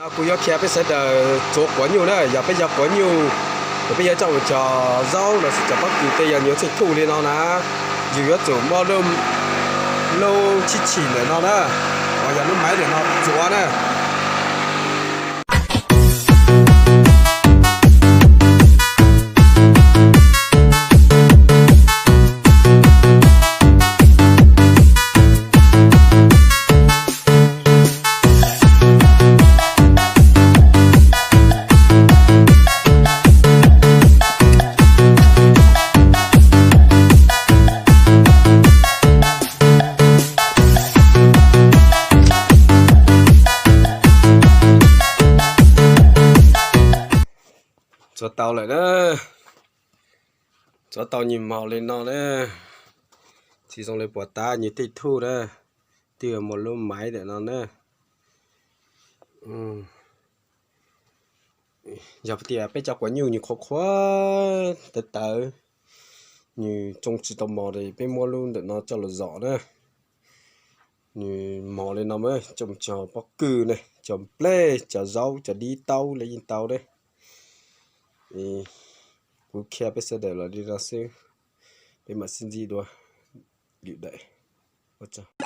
Kuv yuav qhia peb sawv daws txuav quav nyuj na. Yog peb yog quav nyuj, yog peb yuav coj mus cog zaub los sis cog pob kws tej, yog nws yuav txhij thuj li no na, yus yuav tsum muaj lub tshib tshim ntawm no na, uas yog lub maiv ntawm no txuav na. Txuav tau lawm na. Txuav tau nws mos li no na. Tsis zoo li puas tab nws tej thuj na, twb muaj lub maiv ntawm no na. Yog tias peb cov quav nyuj nws qhuav qhuav tawv tawv, nws tsoo tsis tau mos li, peb muab lub ntawm no coj los zom na. Nws mos li no mas coj mus cog pob kws ne, cog nplej, cog zaub, cog dib taub los yeej tau ne. Kuv qhia peb sawv daws los li no xwb, peb mam sib ntsib dua lwm daim. Ua tsaug.